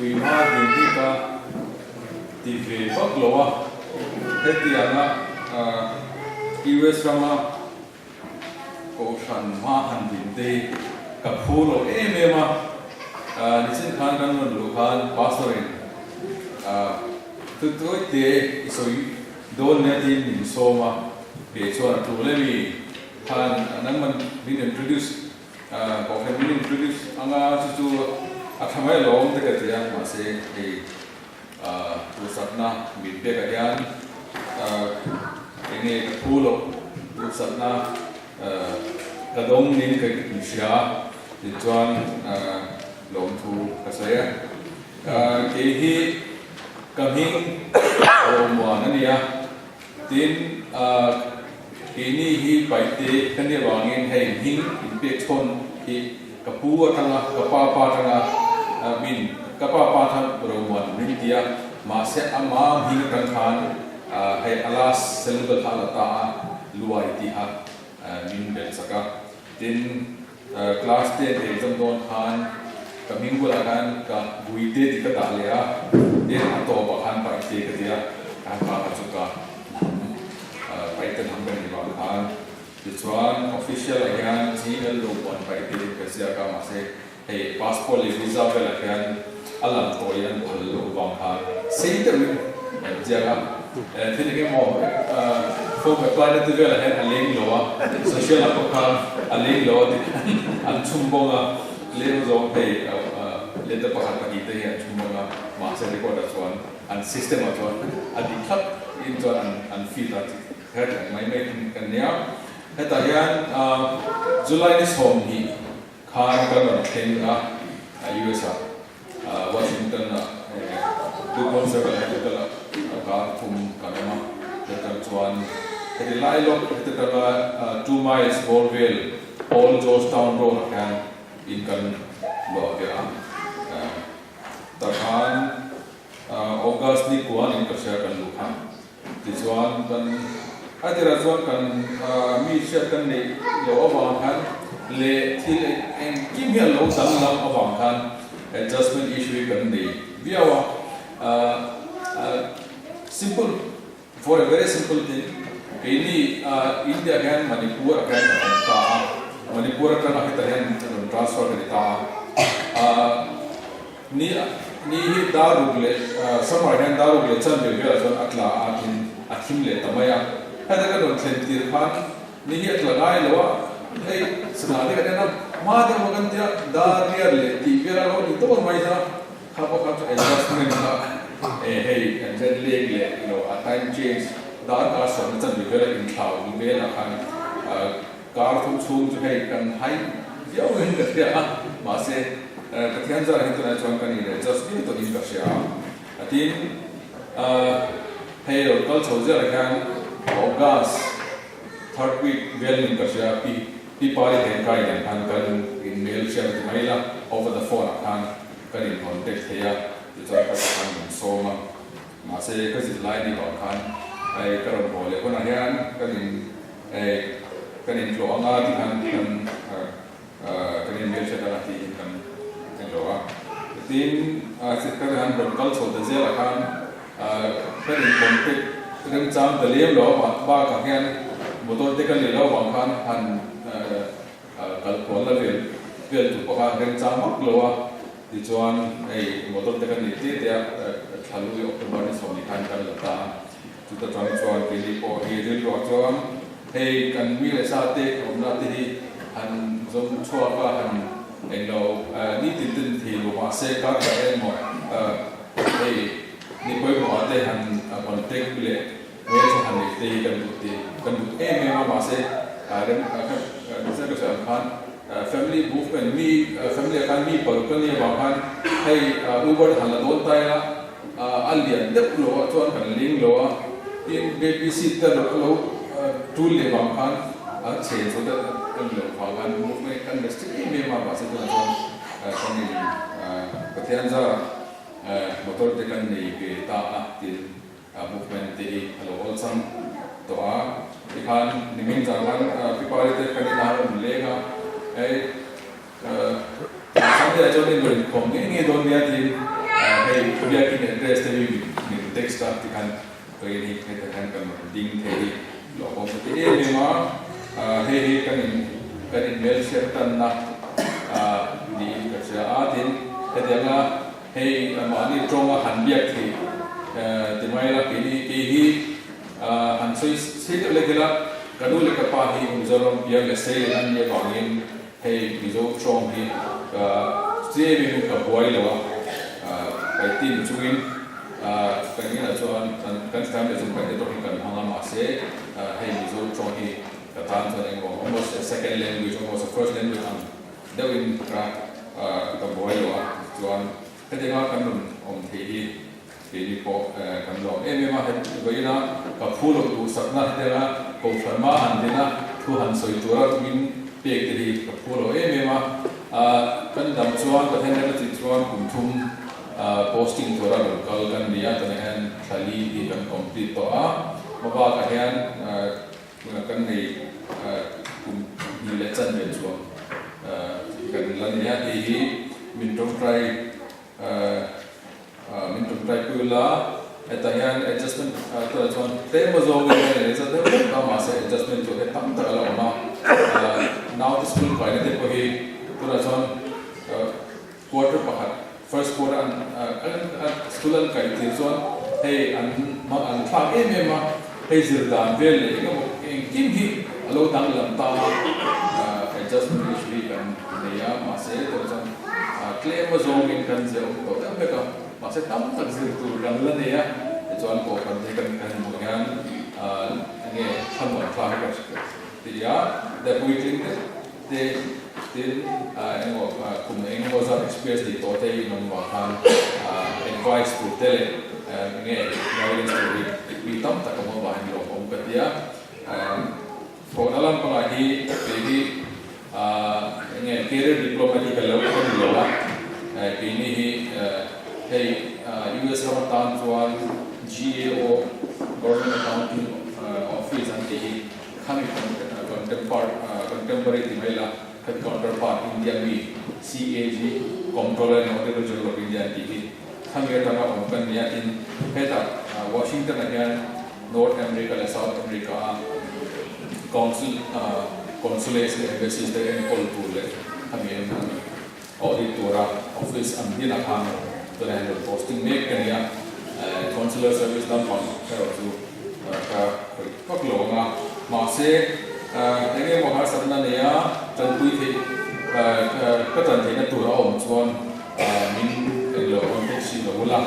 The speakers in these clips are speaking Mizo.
mipui hma din hi ka ti ve vak lo a, hetianga US rama Kohhran hma han din te hi ka phu lo em em a, nichin khan kan rawn luh khan Pastor in Tutuai te i sawi dawn nia tiin min sawm a, kei chuan a tul em i khan nangman min introduce Kohhran min introduce anga chu chu a tha mai alawm te ka ti a, mahse hei Duhsakna min pekah hian enge ka thu loh duhsakna ka dawng niin ka inhria tih chuan lawmthu ka sawi a. Kei hi ka hming Romuan a ni a, tin keini hi Paite ka nih avangin hei hming inpek chhawn hi Ka pu atanga ka pa pa atanga min ka pa pa khan Romuan min ti a, mahse ama hming atang khan hei a last syllable kha a la ta a, Luai tih kha min belh chak a. Tin, class ten ka exam dawn khan ka hming bulah khan ka Guite tih ka dah leh a, tin a tawpah khan Paihte ka ti a, ka pa kha chu ka hnam Paihte hnam ka nih vang khan Tichuan official ah hian GL lo puan paih tiin ka ziak a, mahse hei passport leh visa velah hian a lang tawi an phal loh vang khan sei deuhin kan ziak a. Thil eng emaw form apply na te velah hian a leng lo a, social ah pawh khan a leng lo a ti khan an chhum bawng a, tlem zawng hei letter pakhat pahnih te hi an chhum bawng a, mahse record ah chuan an system ah chuan a dik thlap in chuan an feed a. Her thleng mai mai kan nia. Hetah hian July ni 20 khan kan rawn thleng a, US ah Washington ah Dupont Circle Hospital ah kar thum kan awm a. Heta chuan heti lai lawk heti tanga 2 miles bawr vel Old Georgetown Road ah hian in kan luah ve a. Tah khan August ni kuan in ka hria kan luh kha. Tichuan kan a tirah chuan kan mi hriat kan neih loh avang khan leh thil engkim hi a lo danglam avang khan adjustment issue hi kan nei viau a. Simple, for a very simple thing, keini India hian Manipur ah hian kan awm ta a, Manipur atanga hetah hian rawn transfer ka ni ta a. Ni ni hi dar ruk leh summer hian dar ruk leh chanve velah chuan a tla a tin a thim leh ta mai a. Heta ka rawn thlen tir khan ni hi a tla ngai lo a, hei sana te kan en a, hma deuh maw kan tia dar riat leh tih vel a lo ni tawp mai kha, kha pawh kha chu adjustment kha e hei kan jet lag leh lo a time change dar kar sawmna chanve vela inthlau velah khan Kar thum chhung chu hei kan hai viau in ka hria a, mahse Pathian zar hi tunah chuan ka ni leh just viau tawhin ka hria a. Tin, hei rawn kal chho ziarah hian August third week vel in ka hria pi pi pari nen ka inang khan kan in mail hriat ti mai ila over the phone ah khan kan in contact thei a, tichuan ka khan min sawm a. Mahse ka zir lai ni vang khan hei ka rawn haw leh hunah hian kan in hei kan in tlawh anga ti khan kan kan in hmelhriat anga tiin kan kan tlawh a. Tin ka han rawn kal chho ta zelah khan kan in contact remchang ta lem lo a bakah hian motor te ka leh lo avang khan han kal kual la vel vel tur pawh kha remchang vak lo a. Tichuan hei motor te kan nei tir te a, thla lui October ni 20 khan kan la ta a, chuta tang chuan keini pawh hi rilruah chuan hei kan mi leh sa te awmna te hi han zawm chhuak a, han englo nitin ten thei lo mahse kar khat emaw hei ni pawimawh ah te han contact leh hmeltha han neih te hi kan duh ti kan duh em em a mahse rem ka sawi ang khan Family movement mi family ah khan mi paruk a nia vang khan hei Uber te han la dawn ta ila a lian deuh lo ah chuan kan ling lo a, tin baby seat te a lo tul leh vang khan a chhen chho te a ni loh vang khan movement kan restrict em em a mahse tunah chuan kan in Pathian zarah motor te kan nei ve ta a tin Movement te hi a lo awlsam tawh a, tikhan nimin zan khan Pipari te kan inah a rawn leng a, hei Sunday ah chuan in rawn inkhawm ngei ngei dawn nia tiin Hei biakin address te hi min text a tikhan vawiin hi hetah hian kan rawn ding thei hi lawmawm ka ti em em a. Hei hi kan in kan in hmelchhiat tanna niin ka hria a. Tin, hetianga hei mahni tawnga han biak theih ti mai la keini kei hi han sawi sei deuh lek ila ka nu leh ka pa hi Mizoram piang leh sei an nih avangin Hei Mizo tawng hi ka tlem in ka buai lo a, kai team chungin kan inah chuan kan family chuan kan network hi kan hmang a, mahse hei Mizo tawng hi ka tan chuan engemaw almost a second language almost a first language ang deuhin ka ka buai lo a, chuan hetianga kan rawn awm theih hi keini pawh kan lawm em em a, vawiina ka phu loh duhsakna hetianga kohhran hma han din a, thu han sawi tura min pek te hi ka phu lo em em a, kan dam chuan Pathian ram a tih chuan kum thum posting tura rawn kal kan ni a, tunah hian thla li hi kan complete tawh a, hma bakah hian kan nei kum hnih leh chanve chuang kan la nei a, hei hi min tawngtai Min tum tai pui ula, hetah hian adjustment tunah chuan tlem a zawng in a inzat deuh vek a, mahse adjustment tur hi tam tak a la awm a, naute school kaina te pawh hi tunah chuan quarter pakhat first quarter an school an kai tir chuan hei an hmang an thlak em em a, hei zir dan vel leh eng emaw engkim hi a lo danglam ta a, adjustment issue hi kan nei a, mahse tunah chuan Tlem a zawngin kan zir awm tawh deuh vek a, mahse tam tak zir tur kan la nei a, tichuan kohhran te kan kan hmuh hian enge thlamuan thlak hi ka ti a, the puitling te te tin engemaw kum engemaw zat experience nei tawh te in awm vang khan advice tur te leh enge guidance tur hi mi tam tak awm avangin lawmawm ka ti a. Thawhna lampangah hi kei hi enge career diploma hi ka lo ka ni lo a, keini hi hei US ram atan chuan GAO, Government Accounting Office an tih hi khami contemporary ti mai la khami counterpart India mi CAG, Comptroller and Auditor General of India an tih hi khami atanga awm kan ni a, tin hetah Washington ah hian North America leh South America a Council Consulates leh Embassies te enkawl tur leh khami en audit tura office an din ah khan tunah hian rawn posting mek ka ni a, Consular Service lampang erawh chu ka khawih vak lo ang a, mahse eng emaw harsatna nei a tanpui theih ka tan theihna tur a awm chuan min englo contact hrih lo ula.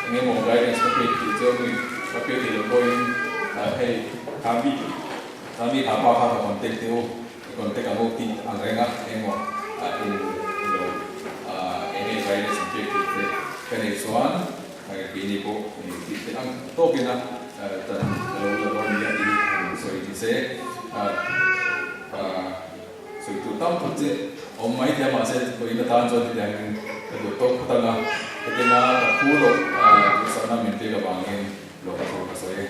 Eng emaw guidance ka pek tih chu mi ka pek thei lo pawhin hei kha mi kha mi kha pa kha ka contact teh u i contact ang u tih ang reng a eng emaw in lo eng nge guidance an pek tih te ka nei chuan keini pawh tih theih ang tawkin a tan ka lo la dawn nia tih hi han sawi ni se. Sawi tur tam tak che awm mai thei a mahse vawiin atan chuan hetiangin ka duh tawk phawt ang a, hetianga ka phu loh duhsakna min pek avangin lawmthu ka sawi.